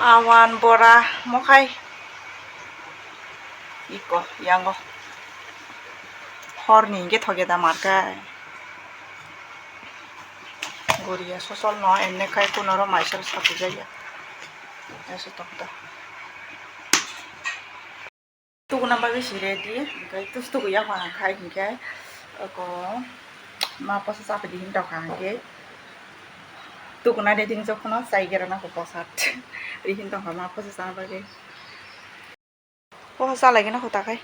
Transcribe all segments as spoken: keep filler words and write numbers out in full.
Awan bora mokhai iko yango horni hingke thoge da markai. Goriya sosol no enne khai kunoro maisal sapujaya. Eso tokta. Tukuna bagwi si ready, hingke tus tukuya hwnka hingke oko ma posa chapidi hin tokha hingke tukuna ready jokhono chai gera nako posa ri hin tokha ma posa chana bagwi. Posa chalai gana kho takhai.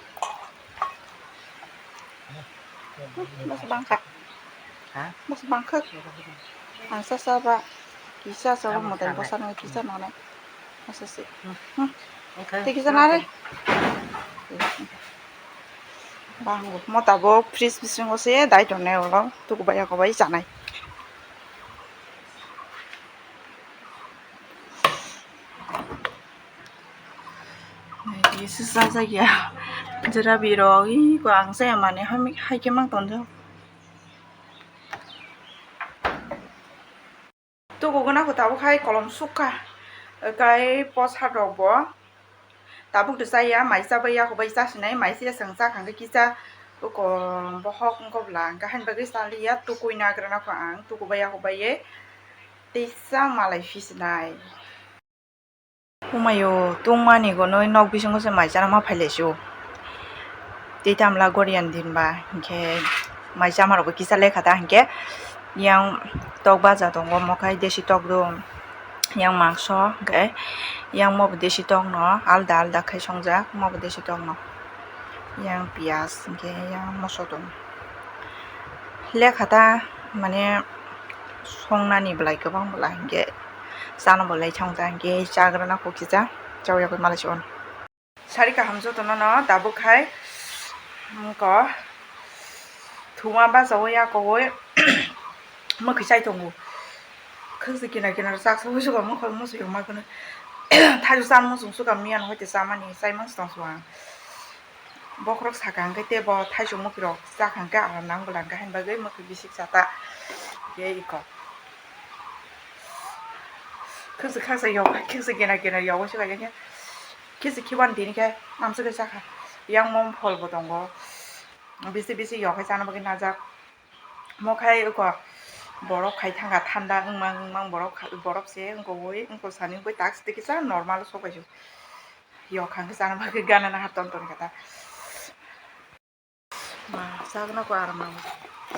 Mas bangkha. Ha? Mas bangkha. Ang sasa ba kisa sa ba motai bosa nang kisa nang nai. Masa se. Hmm. Tei kisa nare. Bang mota bo fridge bisingo se dai tongnai ulo tuku bai ako bai chanai. Naidi sisa jagya jera birok iko ang saya mani hai khe mang tonjak. Tuku gana kho tabuk hai kolom sukha kai posa rok bo tabuk de chaya mai chabai ya kho bai chasinai mai chiya chwng cha khang khe kisa uko bohok wngkha bwla hwnkha haini bagwi chaliya tukui nagrana kho ang tuku bai ya kho bai ye teisa malai phi sinai. Umayo tungmani gonwi nok bisingo se mai chana ma phailaisio. Tei tamla goriani din ba hinkhe mai chama rokbo kisa lekha ta hinkhe yang tok baja tongo omo khai desi tok do yang mangso hinkhe yang mobo desi tokno alda alda khai songjak mobo desi tokno. Yang piyaj hinkhe yang moso tongo. Lekha ta mane songnani belai kwbang belai hinkhe chana belai thangja hinkhe chagrana kho kisa chawi yakwi malai se ono. Sari kaham jotono no tabuk khai wngkha thuma bachawi yakowi mwkhwi chai tongo. Khwngsi kinar kinar chaksa hui suka mwkhwi musu yongma khwno thaisu chan muchung suka miyan hoite chamani chai mangsi tong suka ang. Bokhorok saka hwnkhe tei bo thaichuk mwkhwirok chakha hwnkhe aram nang bwla hwnkhe haini bagwi mwkhwi bisik chata. Ye iko. Khwngsa khaksa yok, khwngsa gena gena yogo se bai khe. Khisi khiban tini khe amswk khe chakha. Yang mom phol bo tongo. Bisi bisi yok hai chana bagwi najak. Mo khai iko borok khai thangkha thanda wngmang wngmang borok kha-, borok se wngkha ui wngkha sani wngkha tak se kisa normal sok bai se. Yok hang khe chana bagwi gana naha ton ton khe ta. Ma, chakna ko aram nang.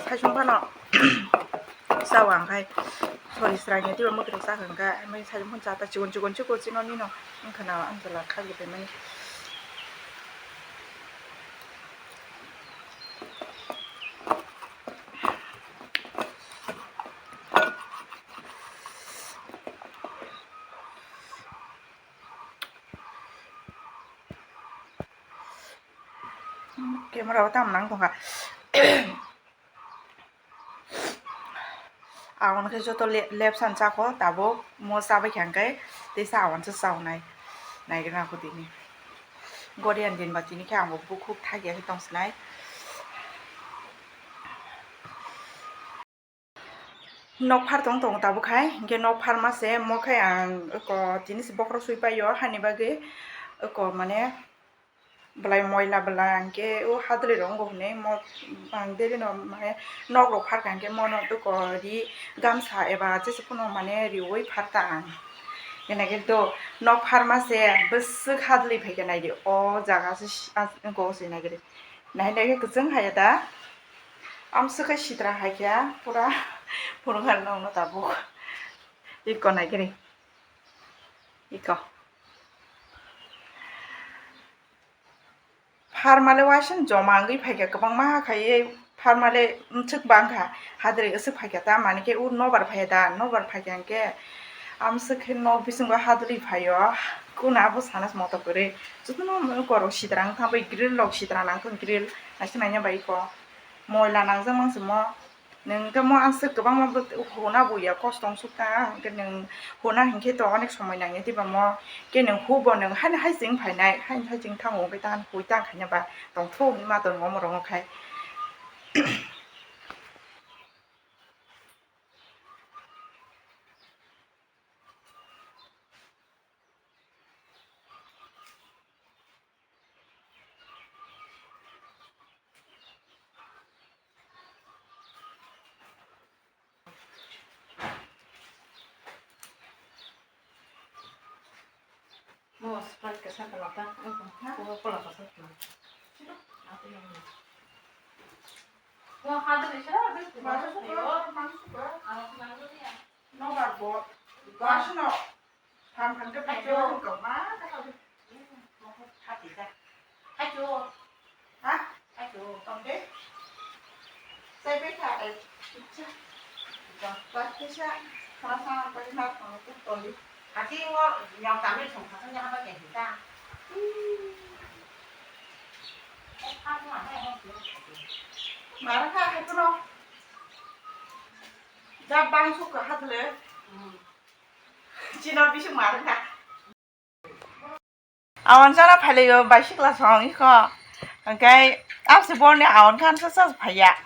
Saichung phano chawa ang khai. Sori srang ya tiba mwkhwtwng chakha ang kha. Mai saichung phano chata chikon chikon chikon chino nino. Ang khana ang jala khagwi tongmani. Camera o tamo nang tongkha. Ang khe joto le-, left side chakho tabuk mo chabai kha hwnkhe teisa awan se chawnai. Naigwna kho tini. Gorian din ba tini khe ang bo bukhuk thagya khe tongsinai. Nokphar tong tongo tabuk khai, hinkhe nokphar ma se mo khai ang oko tini se bokhorok sui paio, hani bagwi oko mane belai moila bwla hinkhe o hadwlwi rok wngkha hwnwi mo ang daily no mane nok rok phar kha hinkhe mono oko ri gamsa eba jesa phano mane riui phar ta ang. Hinkhe do nokphar ma se bwswk hadwlwi phaikha naidi o jaga se oko se naigwrwi. Nahilai khe kwchwng haya da. Amswk khe sitra hai khe pura phunukha nokno tabuk. Iko nai khe ri. Iko. Pharmale waising joma wngwi phaikha kwbangma ha khaiwi pharmale mswk bangkha hadwlwi aswk phaikha ta mani khe ur nobar phaiya da nobar phaikha hwnkhe amswk khe nok bisingo hadwlwi phaio. Kunu abo sana se moto kwrwi jotono korok sitra wngkha bai grill rok sitra nangkha grill naisik naina bai iko. Moila nangjak mang se mo. Nwng khe mo aswk kwbangma bo huna bo ya kosto wng suk ta, hwnkhe nwng huna hinkhe to onek somoi nangya diba mo. Khe nwng hu bo nwng haino hai chwng phainai, haino hai chwng thango hwnkhe ta hui tang khaina ba tongthok hinwi ma tongo omo rok khai. Nobar bo, basino, tham tham khe phai khe wngkha, ma kha kha. Phatijak. Phaio. Ha? Phaio. Tong de. Sai bai kha, ai, cha. Cha, cha, cha. Khana sa, bai na, tong de, tong de. Hati ngo, yang kami song kha, yang apa kayak kita. Mara kha, hai kono. Jab bang suk kha, hadle. Chino bising mara kha. Awan sana phailaio bicycle song iko. Hingke amsi borni awan khan sa sa phaiya.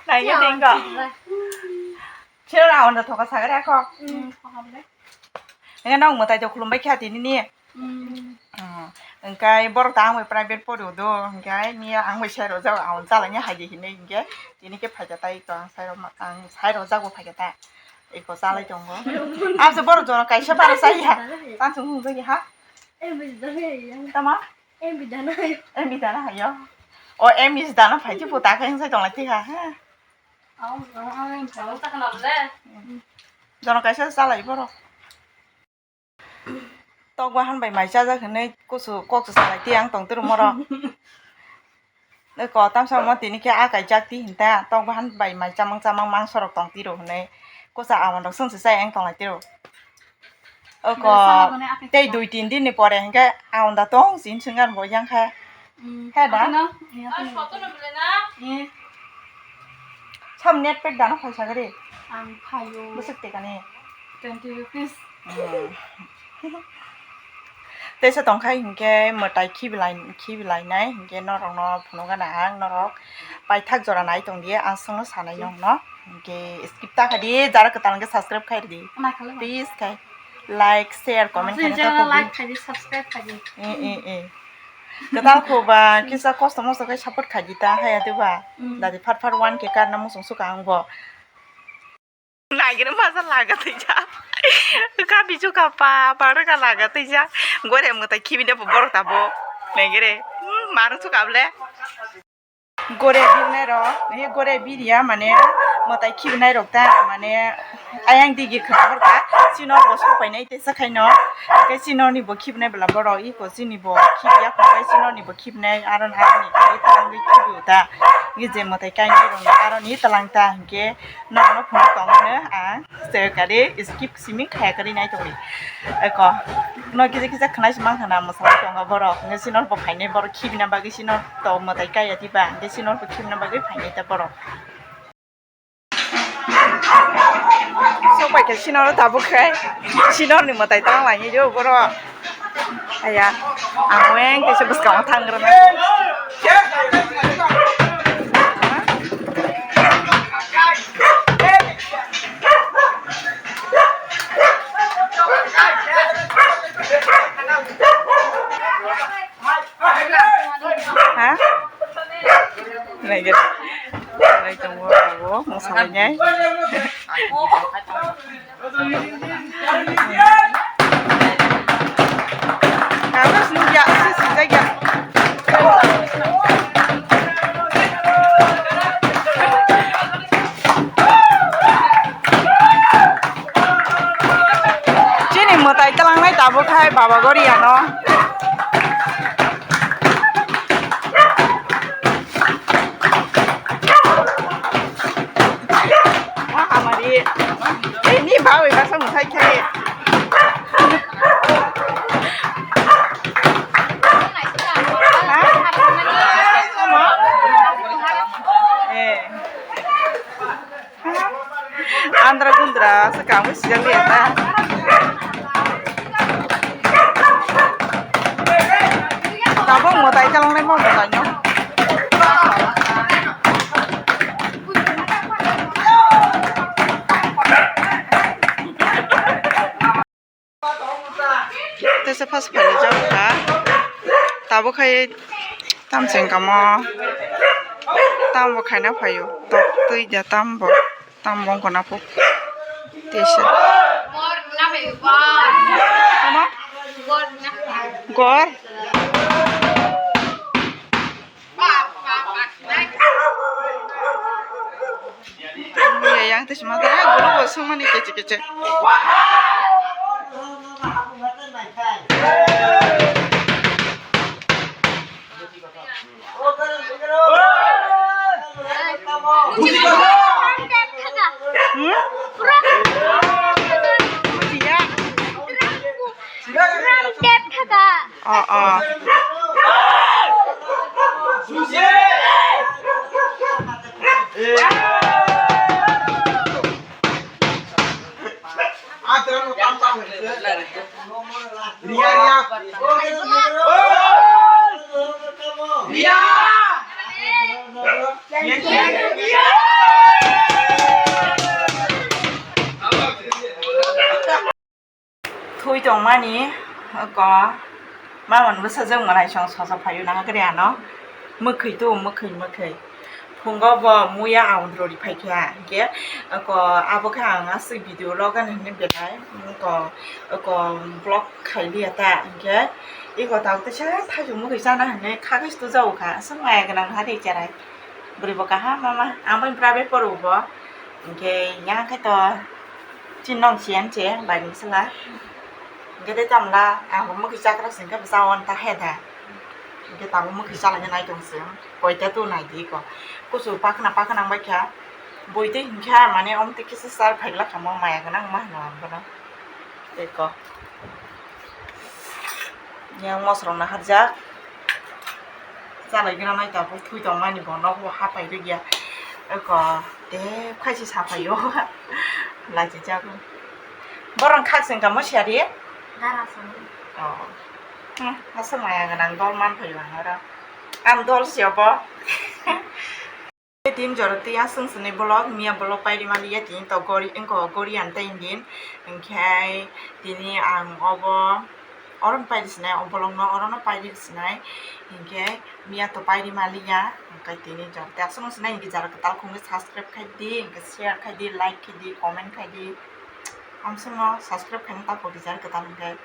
Naiyo tingko. Chiro awan da thoka sagare ako. Hingke nang mwtai to khulumbai kha tini ni. Hingke borok ta ang bai private pori do hingke ni ang bai sai rojak awan chala ni hai di hinui hingke tini ke phaika tai iko ang sai rojak bo phaika tai. Eko chalai tongo. Amsa borok jono kaisa bara chaya. Tang chwng hwnjagwi ha. Tama? Em bidana hayo. O em is dana phaiji puta khe sai tonglai tikha ha. Jono kaisa chalai borok. Tok bahan bai mai chajak hinui kusu kok se salai ti ang tong turu moro. Ko tamsa mo tini khe a kaijak ti hinta tok bahan bai mai chamang chamang mangso rok tong tiro hinui kusa awan rok sung se sai ang tong lai tiro. Oko tei dui tin din ni pore hinkhe awan da tong sin sung ar bo yang kha. He da? Sam net pack dano phaisa gari. Ang phaio. Bwswk tekani? Twenty rupees. Teisa tongkhai hinkhe mwtai khibilai khibilainai hinkhe norokno phunukgana ang norok paithak jora nai tongdi aswkno sanai nokno hinkhe skip ta khaidi jara kwtal hinkhe subscribe khaidi please khai like share comment khaina ta like khaidi subscribe khaidi. Eh eh eh. Kwtal kho ba kisa kosto mosto khe support khaidi ta haya de ba. Dadi phat phat one K karna muchung suka ang bo. Nagire masa laga tija. Ka bichu ka pa pa ka laga tija. Gore mo ta khibi de borok ta bo. Nagire. Maru chu kable. Gore birnai rok, ye gore biriya mane mwtai khibinai rok ta mane ayang digi khwna borok ta chino bo sok painai tesa khaino. Khe chino ni bo khibinai bwla borok iko chini bo khibiya kho khe chino ni bo khibinai aro ni aro ni khe tangwi khibiyo ta. Ye je mwtai kainai rok ni aro ni talang ta hinkhe. Nono phone tongmano ang sekari skip simi khaya kari nai tongri. Eko no kisa kisa khnai si mang khana mwsai tongo borok nge sino bo phainai borok khibina bagwi sino to mwtai kaya diba nge sino bo khibina bagwi phainai ta borok. Sok pai khe sino tabuk khai sino ni mwtai tang lai yo borok. Aya, ang weng kaisa bwskango thang rwna. Ha? Naigir. Nai tongo abo, mosalainai. Kamis nungya, si sijagya. Chini mwtai twlangnai tabuk hai Baba Goriano. Amari. Ni bawi basa muthai khai. Andra gundra se kangwi sijak liya ta. Tabuk mwtai kalangnai mo mwtai no. Tesa pas phai jak kha. Tabuk khai tam cheng kamo. Tam bo khaina phaio. Tok twi ja tam bo. Tam bo wngkha na pho. Tesa. Tamo? Gor. Yang tei sima ta, guru bo sungmani keche keche. Hmm? Bujiya. Oh, oh. Thui tongmani, oko, mamon bwsajwk mwnaisong sosa phaio nahakhe ano, mwkhwi tu, mwkhwi, mwkhwi. Phungo bo muya aundro ri phaikha, hinkhe, oko, abo khe ang aswk video logan hinwi belai, oko, oko, vlog khailiya ta, hinkhe, eko tabuk teisa thaichuk mwkhwi chana hinwi khagwi se tujago kha, aswk maya gwnang hari cherai. Bwrwi bo kaham mama, ang bai private poro bo, hinkhe, yang khe to, Chini nong siyan che, bai ni sala. Hinkhe tei tamla, ang bo mwkhwi chakra se hinkhe bwsa on ta he da. Hinkhe tabuk mwkhwi chala khe nai tong se. Koita tu nai di ko. Kusu pakhna pakhna wng bai kha. Bui tei hinkhe mane omo tei kisa sar phai glak kha mo maya gwnang ma hino ang bono. Tei ko. Yang mosrok naharjak. Chalai gwnang nai tabuk thui tongmani bo nogo hapai rwgya. Eko tei khaisi sapaio. Lachijago. Borok khak sengkamo siyari? Dara song. Oh. Hmm, aswk maya gwnang dol man phaio ang oro. Ang dol si obo. Tin jora tei aswk swnwi bolok, miya bolok pairi maliya tini to gori, wngkha gori ang tei din. Hinkhe tini ang obo, oro pairi sinai, o bolokno orono pairi sinai. Hinkhe miya to pairi maliya, hinkhe tini jora tei aswk swnai, hinkhe jara kwtal khungwi subscribe khai di, hinkhe share khai di, like khai di, comment khai di. Amswkno subscribe khaina ta pori jara kwtal hinkhe.